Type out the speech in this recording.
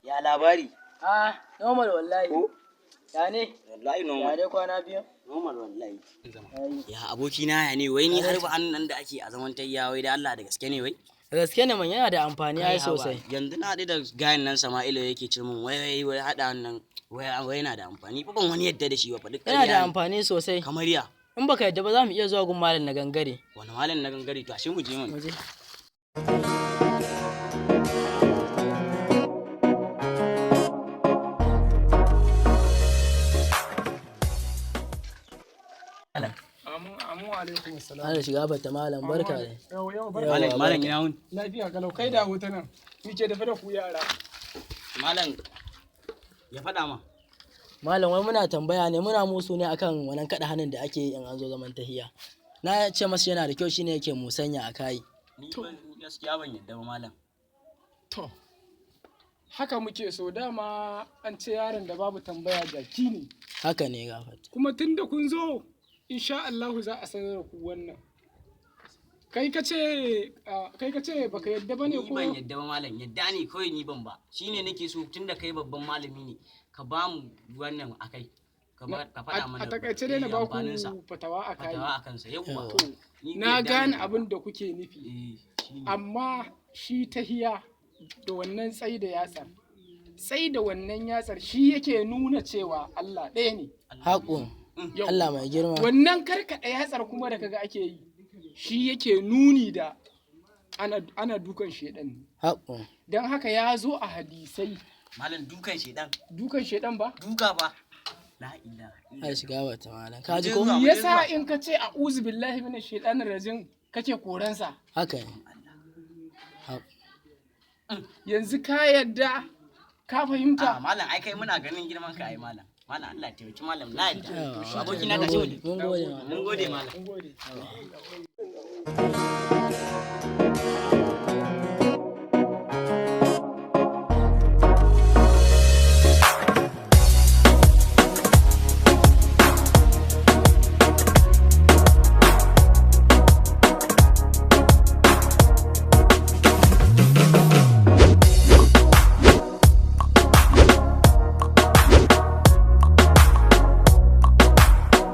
Ya labari? Ah, normal wallahi. Ko? Ya ne? Wallahi Ya normal. dai kwana biyu? Normal wallahi. Yayi. Ya abokina ya ne wai ni har ba nan da ake a zaman tayya wai da Allah da gaske ne wai? Da gaske ne man, yana da amfani ai Kai haba, sosai. Yanzu na haɗu da gayan nan Sama'ila yake ce min wai wai wai haɗa nan wai wai yana da amfani. Ba ban wani yadda da shi ba fa duk Yana ƙarya da ne. amfani sosai. Kamar ya. In baka yadda ba, za mu iya zuwa gun malam na gangare. Wani malam na gangare? To ashe mu je mun. Mu je. Amin, amin, alaikum salam. Ana shiga bata malam, barka ne. Yau yau, barka. Malam, malam, ina wuni? Lafiya kalau, kai da hotunan. Ni ke tafi da ku yara. Malam ya faɗa ma. Malam, wai muna tambaya ne, muna musu ne akan wannan kaɗa hannun da ake yi in an zo zaman tahiya. Na ce masa yana da kyau, shine yake musanya a kai. Ni ban gaskiya ban yadda ba, malam. To. Haka muke so, dama an ce yaron da babu tambaya jaki ne. Haka ne, gafat. Kuma tun da kun zo, insha Allahu za a sanar da ku wannan. Kai ka ce baka yadda bane Ni ko? ban yadda ba, malam, yadda ne kawai ni ban ba. Shine nake so tunda kai babban malami ne ka ba mu wannan akai. Ka faɗa mana. A takaice dai na eh, ba ku amfaninsa. fatawa a kai. Fatawa a kansa yawwa. To, Ni Na yadda gane ne. abin da kuke nufi. Eh, shine. Amma shi tahiya da wannan tsai da yatsar, tsai da wannan yatsar shi yake nuna cewa Allah ɗaya ne. Haƙo. Yau. Allah mai girma. Wannan karkaɗa yatsar kuma da kaga ake yi, shi yake nuni da ana dukan shedan ne. Haƙo. Don haka ya zo a hadisai. Malam, dukan shedan. Dukan shedan ba. Duka ba. La ilaha Ana shiga bata malam. Ka ji Mu je ko? zuwa. Me yasa in ka ce a'udhu billahi minash shaitanir rajim kake koransa? Haka ne. Haƙo. Yanzu ka yadda ka Ah, fahimta. malam, ai kai muna ganin girman ka ai, malam. Malam, Allah ya taimaki malam, na yadda. Yawa. Aboki na, tashi mu je. Mun gode malam. Mun gode, malam. Mun gode.